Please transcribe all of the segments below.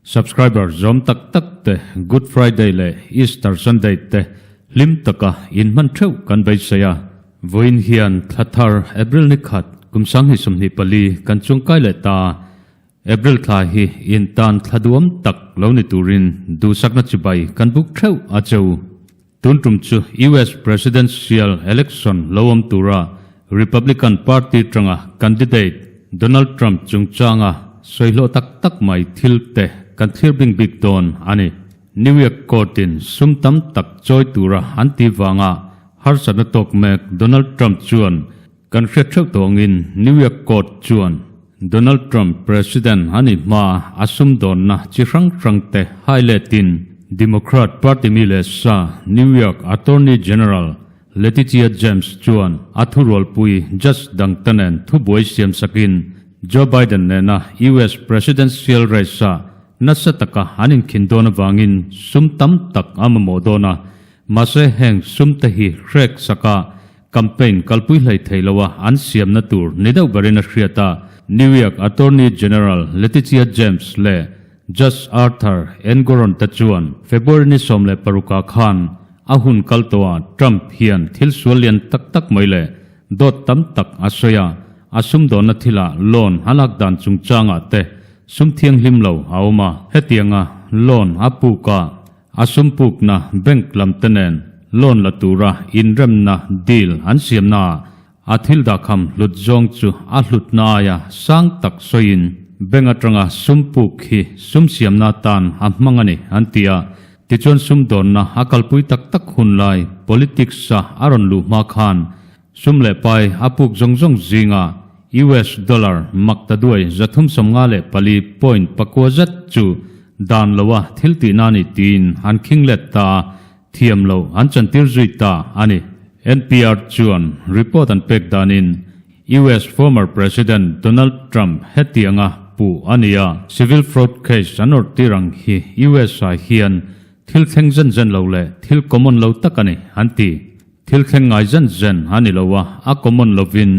Subscriber zawm tak tak te Good Friday leh Easter Sunday te hlim taka in hman theuh kan beisei a. Vawiin hian thla thar April ni khat kum 2024 kan chungkai leh ta. April thla hi in tan thla duam tak lo ni turin duhsakna chibai kan buk theuh a cheu. Tun tum chu US Presidential Election lo awm tura Republican Party tanga candidate Donald Trump chungchanga sawihlawh tak tak mai thil te kan thlir bing bik dawn a ni. New York Court-in sum tam tak chawi tura an ti vanga harsatna tawk mek Donald Trump chuan kan hriat theuh tawngin New York Court chuan Donald Trump President a nih hma a sumdawnna chi hrang hrang te highlight-in Democrat Party mi leh sa New York Attorney General Letitia James chuan a thurualpui judge dangte nen thubuai siam sakin Joe Biden nena US Presidential race-ah nasa taka an inkhin dawn avangin sum tam tak a mamawh dawn a, mahse heng sum te hi hrek saka Campaign kalpui hlei thei loa an siamna tur ni deuh berin a hriat a, New York Attorney General Letitia James leh Judge Arthur Engoron te chuan February ni 16 ah khan a hun kal tawhah Trump hian thil sual lian tak tak mai leh dawt tam tak a sawi a, a sumdawnna thilah loan a lak dan chungchangah te sum thianghlim lo a awm a, hetianga loan a puk a A sum pukna bank lam te nen loan la tura inremna deal an siamnaah a thil dahkham hlut zawng chu a hlutna aia sang tak sawiin bank atanga sum puk hi sum siamna atan a hmang a ni an ti a. Tichuan sumdawnna a kalpui tak tak hun lai politics-a a rawn luh hma khan sum leh pai a puk zawng zawng zinga US dollar maktaduai 354.4 zet chu dan loa thil tihna a ni tiin an khing let ta a, thiam lo an chantir zui ta a ni. NPR chuan report an pek danin US former President Donald Trump hetianga puh a ni a, civil fraud case an awrh tir ang hi US ah hian thil thleng zen zen lo leh thil common lo tak a ni an ti. Thil thleng ngai zen zen a ni lo a, a common lovin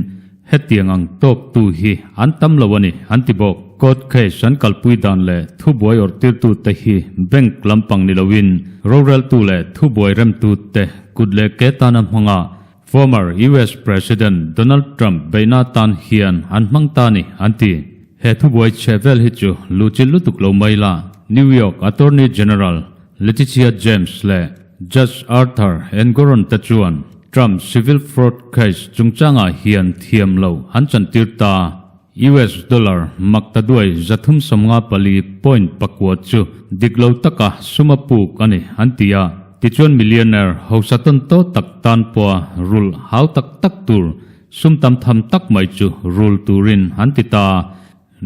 hetiang ang tawk tu hi an tam lo a ni an ti bawk. Court case an kalpui dan leh thubuai awrhtirtu te hi bank lampang ni loin roreltu leh thubuai remtu te kut leh ke tana hmanga former US President Donald Trump beihna tan hian an hmang ta ni an ti. He thubuai chhe vel hi chu luhchilh lutuk lo mai la, New York Attorney General Letitia James leh Judge Arthur Engoron te chuan Trump civil fraud case chungchangah hian thiam lo an chantir ta. US dollar maktaduai 354.9 chu dik lo taka sum a puk a ni an ti a. Tichuan millionaire hausa tawn tawh tak tan pawha rulh hau tak tak tur sum tam tham tak mai chu rul turin an ti ta.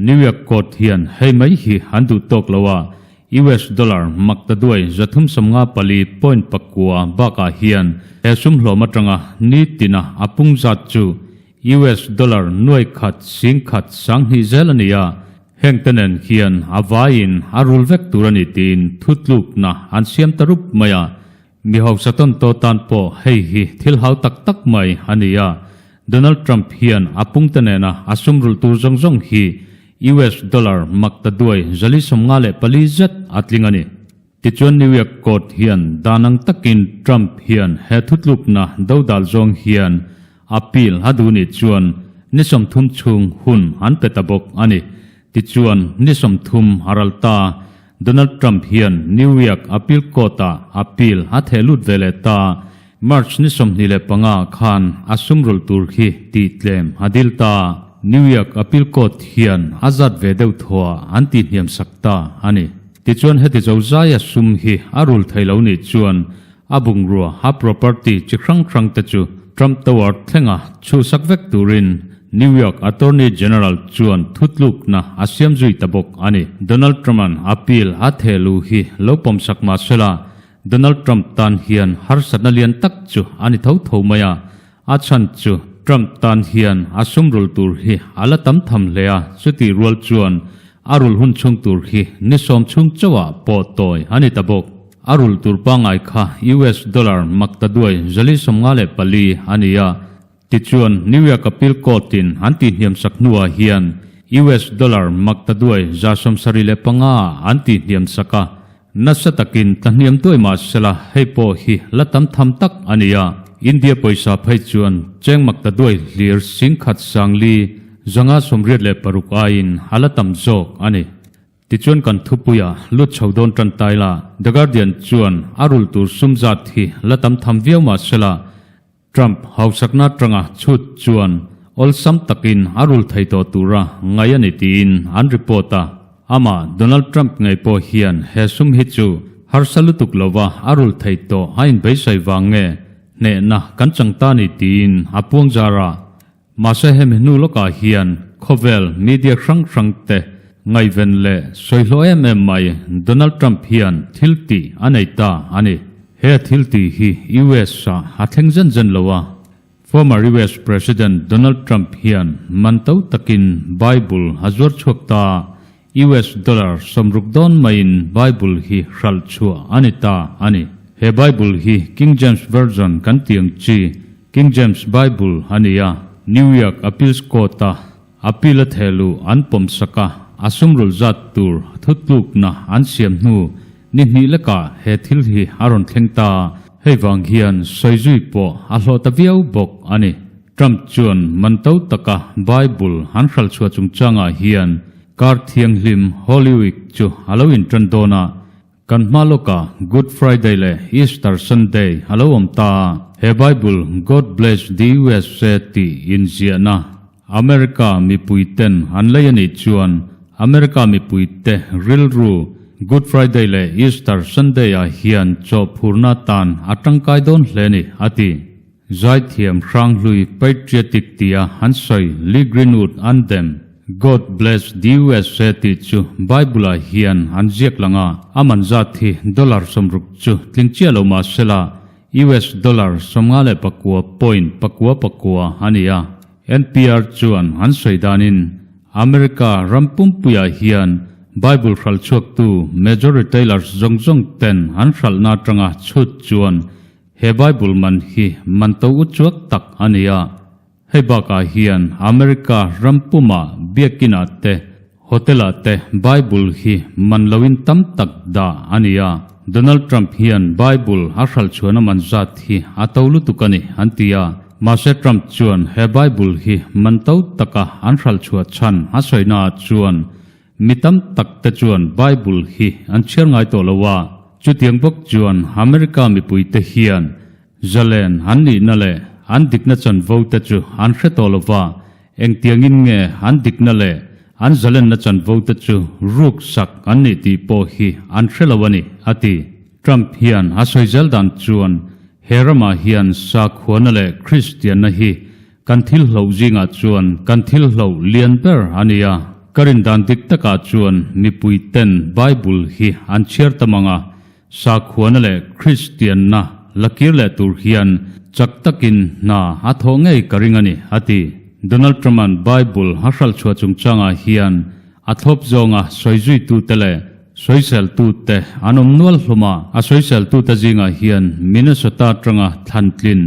New York Court hian hei mai hi an duh tawk lo a, US dollar maktaduai 354.9 bakah hian he sum hlawm atanga nitina a pung zat chu US dollar nuai khat sing khat 2000 zel a ni a, heng te nen hian a vaiin a rul vek tur a ni tiin thutlukna an siam ta rup mai a. Mi hausa tawn tawh tan pawh hei hi thil hau tak tak mai a ni a, Donald Trump hian a pungte nena a sum rulh tur zawng zawng hi US dollar maktaduai 454 zet a tling a ni. Tichuan New York Court hian dan ang takin Trump hian he thutlukna dodal zawng hian appeal a duh nih chuan ni 30 chhung hun an pe ta bawk a ni. Tichuan ni 30 a ral ta. Donald Trump hian New York Appeal Court-ah appeal a theh lut ve leh ta. March ni 25 khan a sum rulh tur khi tih tlem a dil ta. New York Appeal Court hian a zat ve deuh thuah an tihhniam sak ta a ni. Tichuan heti zo zaia sum hi a rul thei lo nih chuan a bungrua a property chi hrang hrang te chu Trump Tower thlenga chhuhsak vek turin New York Attorney General chuan thutlukna a siam zui ta bawk a ni. Donald Trump-a'n appeal a theh luh hi lo pawmsak mah sela, Donald Trump tan hian harsatna lian tak chu a ni tho tho mai a, a chhan chu Trump tan hian a sum rul tur hi a la tam tham hle a, chutih rual chuan a rul hun chhung tur hi ni 10 chhung chauhah pawh tawi a ni ta bawk. A rulh tur pangngai kha US dollar maktaduai 454 a ni a. Tichuan, New York Appeal Court-in an tihhniamsak hnuah hian US dollar maktaduai 75 an tihhniamsak a. Nasa takin tlahniam duai mah sela hei pawh hi la tam tham tak a ni a. India pawisa phei chuan cheng maktaduai hlir 10,000 586 aiin a la tam zawk a ni. Tichuan kan thupuia lut chho dawn tan tai la, The Guardian chuan a rulh tur sum zat hi la tam tham viau mah sela, Trump hausakna atanga chhut chuan awlsam takin a rul thei tawh tura ngai a ni tiin an report a. Amah Donald Trump ngei pawh hian he sum hi chu harsa lutuk lova a rul thei tawh a inbeisai vang nge hnehna kan chang ta ni tiin a puang zar a. Mahse hemi hnu lawkah hian khawvel media hrang hrang te ngaihven leh sawihlawh em em mai Donald Trump hian thil tih a nei ta a ni. He a thil tih hi US ah a thleng zen zen lo a. Former US President Donald Trump hian man to takin Bible a zuar chhuak ta a, US dollar 60 dawn maiin Bible hi hralh chhuah a ni ta a ni. He Bible hi King James Version kan tih ang chi King James Bible a ni a, New York Appeals Court-a appeal a thehluh an pawm sak a, a sumrul zat tur thutlukna an siam hnu ni hnih lekah he thil hi a rawn thleng ta a, hei vang hian sawizui pawh a hlawh ta viau bawk a ni. Trump chuan man to taka Bible an hralh chhuah chungchangah hian kar thianghlim Holy Week chu a lo intan dawn a, Kan hma lawkah Good Friday leh Easter Sunday a lo awm ta a, he Bible God Bless the USA tih inziahna America mipuiten an lei a nih chuan America mipuite rilru Good Friday leh Easter Sunday ah hian chawhphurna tan a tangkai dawn hle ni, a ti. Zaithiam Hranghlui Patriotic tia an sawi Lee Greenwood an dem. God bless the USA tih chu Bible ah hian an ziak lang a, a man zat hi dollar 60 chu tling chiah lo mah sela US dollar 59 point pakua pakua a ni a. NPR chuan an sawi danin America ram pumpuiah hian Bible hralh chhuaktu major retailers zawng zawng ten an hralhna atanga chhut chuan He Bible man hi man to u chuak tak a ni a. Hei bakah hian America ram pumah biakinah te, hotel-ah te Bible hi man loin tam tak dah a ni a. Donald Trump hian Bible a hralh chhuahna man zat hi a to lutuk a ni an ti a. Mahse Trump chuan he Bible hi man to taka an hralh chhuah chhan a sawinaah chuan Mi tam tak te chuan Bible hi an chhiar ngai tawh lo a, chutiang bawk chuan America mipui te hian zalen an nihna leh an dikna chanvo te chu an hre tawh lo va, engtiangin nge an dikna leh an zalenna chanvo te chu ruk sak an nih tih pawh hi an hre lo a ni, a ti. Trump hian a sawi zel dan chuan he ramah hian sakhuana leh Kristianna hi Kan thil hloh zingah chuan kan thil hloh lian ber a ni a. Ka rin dan dik takah chuan mipui ten Bible hi an chhiar ta mang a, sakhuana leh Kristianna la kir leh tur hian chak takin hna a thawh ngei ka ring a ni, a ti. Donald Trump-a'n Bible a hralh chhuah chungchangah hian a thlawp zawnga sawizuitute leh sawiseltute an awm nual hlawm a, a sawiseltute zingah hian Minnesota atanga thlantlin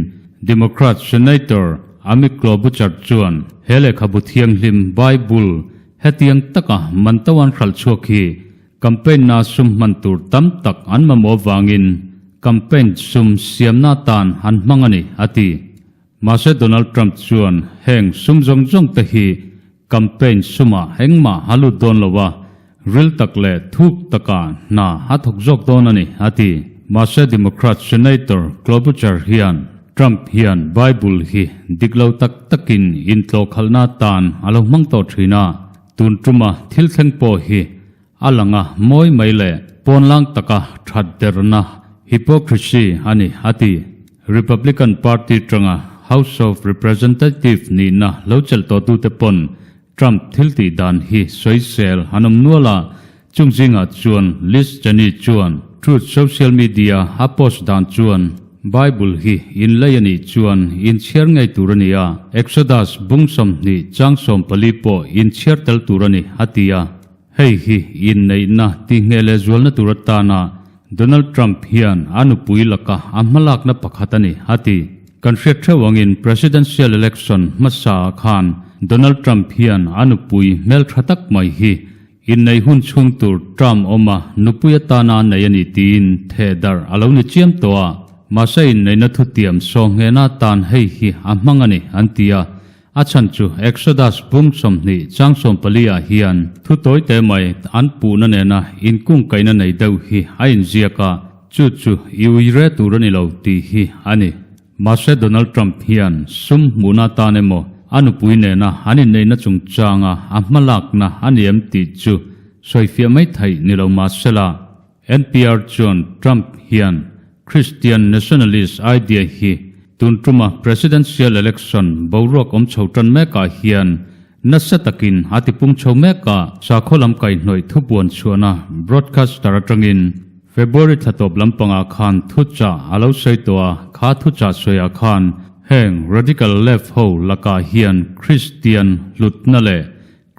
Democrat Senator Amy Klobuchar chuan he lehkhabu thianghlim Bible hetiang taka man to an hralh chhuak hi campaign-na sum hman tur tam tak an mamawh avangin campaign sum siamna atan an hmang a ni, a ti. Mahse Donald Trump chuan heng sum zawng zawng te hi campaign sumah engmah a lut dawn lo a, ril tak leh thuk taka hna a thawk zawk dawn a ni, a ti. Mahse Democrat Senator Klobuchar hian Trump hian Bible hi dik lo tak takin intlawhkhalhna atan a lo hmang tawh thin a, tun tuma thil thleng pawh hi A lang a, mawi mai leh pawnlang taka that derna, hypocrisy, a ni, a ti. Republican Party tanga House of Representative nihna lo chelh tawhtute pawn Trump thiltih dan hi sawisel an awm nual a, chung zingah chuan Liz Cheney chuan Truth Social Media a post dan chuan Bible hi inlei a nih chuan inchhiar ngei tur a ni a, Exodus bung 20 chang 14 pawh inchhiar tel tur a ni, a ti a. Hei hi inneihna tih ngheh leh zualna tur atana Donald Trump hian a nupui laka a hmalakna pakhat a ni, a ti. Kan hriat theuh angin Presidential election hmasa ah khan Donald Trump hian a nupui hmeltha tak mai hi innei hun chhung tur term awma nupui atana a nei a ni tiin theh darh a lo ni chiam tawh a, mahse inneihna thutiam sawhnghehna atan hei hi a hmang a ni an ti a. A chhan chu Exodus bung 20 chang 14 ah hian thu tawi te mai an puhna nena inkungkaihna nei deuh hi a inziak a, chu chu i ui re tur a ni lo tih hi a ni. Mahse Donald Trump hian sum hmuhna atan emaw a nupui nena an inneihna chungchanga a hmalakna a ni em tih chu sawifiah mai theih ni lo mahsela, NPR chuan Trump hian Christian nationalist idea hi tun tuma presidential election boruak awm chho tan mekah hian nasa takin a tipung chho mek a, sakhaw lam kaihhnawih thupuan chhuahna broadcaster atangin February thla tawp lampangah khan thuchah a lo sawi tawh a, kha thuchah sawiah khan heng radical left ho lakah hian Christian hlutna leh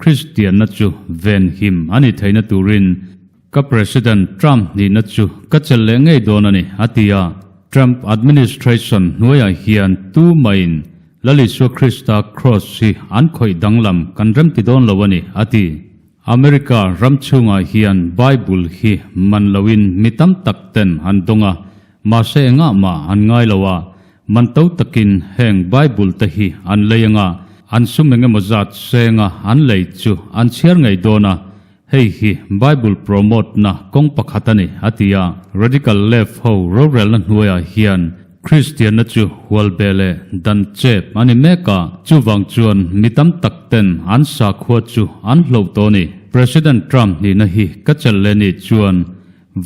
Kristianna chu venhim a ni theihna turin ka President Trump nihna chu ka chelh leh ngei dawn a ni, a ti a. Trump administration hnuaiah hian tu mahin Lal Isua Krista cross hi an khawih danglam kan remti dawn lo a ni, a ti. America ram chhungah hian Bible hi man loin mi tam tak ten an dawng a, mahse engah mah an ngai lo a, Man to takin heng Bible te hi an lei anga, an sum eng emaw zat senga an lei chu an chhiar ngei dawn a, hei hi Bible promote na kawng pakhat a ni, a ti a. Radical left ho rorelna hnuaiah hian Kristianna chu hual be leh dan chep a ni mek a, chuvang chuan mi tam tak ten an sakhua chu an hloh tawh a ni. President Trump nihna hi ka chelh leh nih chuan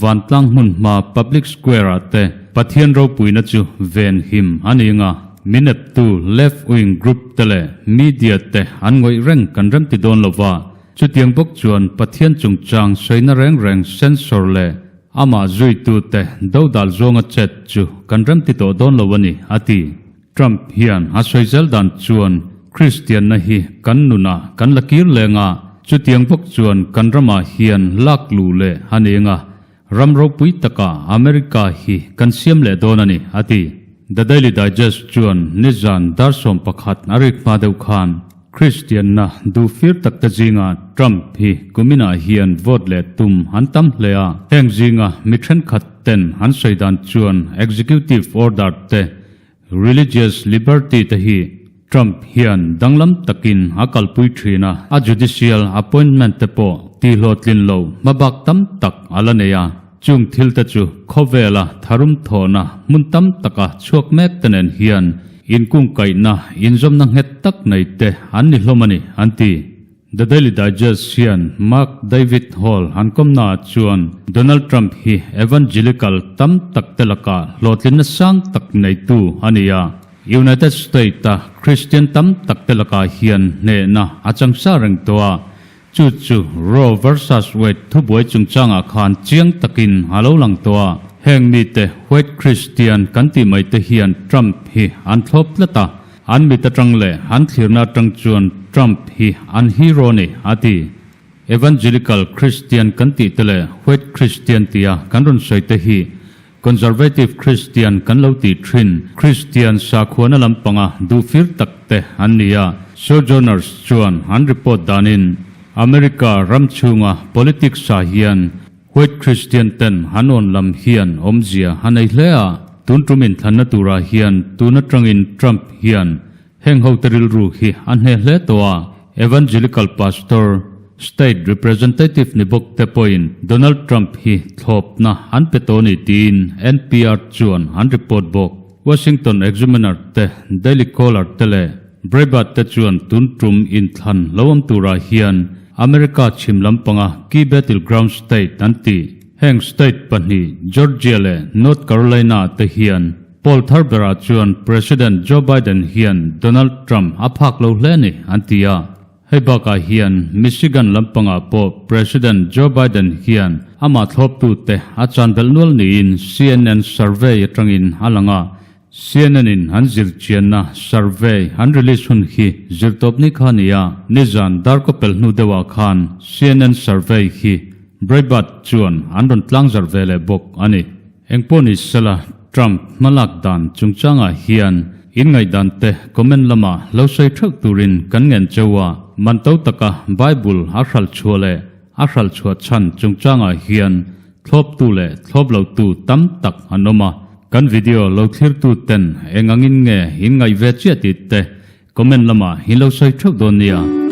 Vantlang hmun hma Public Square ah te Pathian ropuina chu ven him a ni anga, min eptu left wing group te leh media te an ngawih reng kan remti dawn lova, chutiang bawk chuan Pathian chungchang sawina reng reng censor leh amah zuitu te dodal zawnga chet chu kan remti tawh dawn lo a ni, a ti. Trump hian a sawi zel dan chuan Kristianna hi kan nunah kan la kir leng a, chutiang bawk chuan kan ramah hian lak luh leh a ni eng a, ram ropui takah America hi kan siam leh dawn a ni, a ti. The Daily Digest chuan nizan dar 11 a rik hma deuh khan Kristianna duh fir tak te zingah Trump hi kuminah hian vote leh tum an tam hle a, heng zinga mi thenkhat ten an sawi dan chuan executive order te Religious liberty te hi Trump hian danglam takin a kalpui thin a, a judicial appointment te pawh tihhlawhtlin lo hmabak tam tak a la nei a, chung thil te chu khawvela tharum thawhna hmun tam taka chhuak mek te nen hian inkungkaihna inzawmna nghet tak nei te an ni hlawm a ni, an ti. The Daily Digest hian Mark David Hall an kawmnaah chuan Donald Trump hi evangelical tam tak te lakah hlawhtlinna sang tak neitu a ni a, United States-a Christian tam tak te lakah hian hnehna a changsa reng tawh a, chu chu Roe versus Wade thubuai chungchangah khan chiang takin a lo lang tawh a. Heng mite White Christian kan tih mai te hian Trump hi an thlawp tlat a. An mit atang leh an thlirna atang chuan Trump hi an hero ni, a ti. Evangelical Christian kan tih te leh White Christian tia kan rawn sawi te hi Conservative Christian kan lo tih thin Christian sakhuana lampanga duhfir tak te an ni a. Sojourners chuan an report danin America ram chhunga politics ah hian White Christian ten an awn lam hian awmzia a nei hle a, tun tum inthlanna turah hian tun atangin Trump hian heng hote rilru hi a hne hle tawh a, Evangelical Pastor, State Representative ni bawk te pawhin Donald Trump hi thlawpna an pe tawh a ni tiin NPR chuan an report bawk. Washington Examiner te, Daily Caller te leh Breitbart te chuan tun tum inthlan lo awm turah hian America chhim lampanga Key Battleground State an tih. Heng state pahnih Georgia leh North Carolina te hian poll thar berah chuan President Joe Biden hian Donald Trump a phak lo hle a ni an ti a. Hei bakah hian Michigan lampangah pawh President Joe Biden hian amah thlawptute a chan belh nual niin CNN survey atangin a lang a. CNN in an zirchianna, survey, an release hun hi zirtawpni kha a ni a, nizan darkaw pelh hnu deuhah khan CNN survey hi. Breitbart chuan an rawn tlangzarh ve leh bawk a ni. Engpawh ni sela, Trump hmalak dan chungchangah hian inngaihdan te comment lamah lo sawi theuh turin kan ngen cheu a, man to taka Bible a hralh chhuah leh a hralh chhuah chhan chungchangah hian thlawptu leh thlawp lotu tam tak an awm a, kan video lo thlirtu ten eng angin nge inngaih ve chiah tih te comment lamah in lo sawi theuh dawn nia.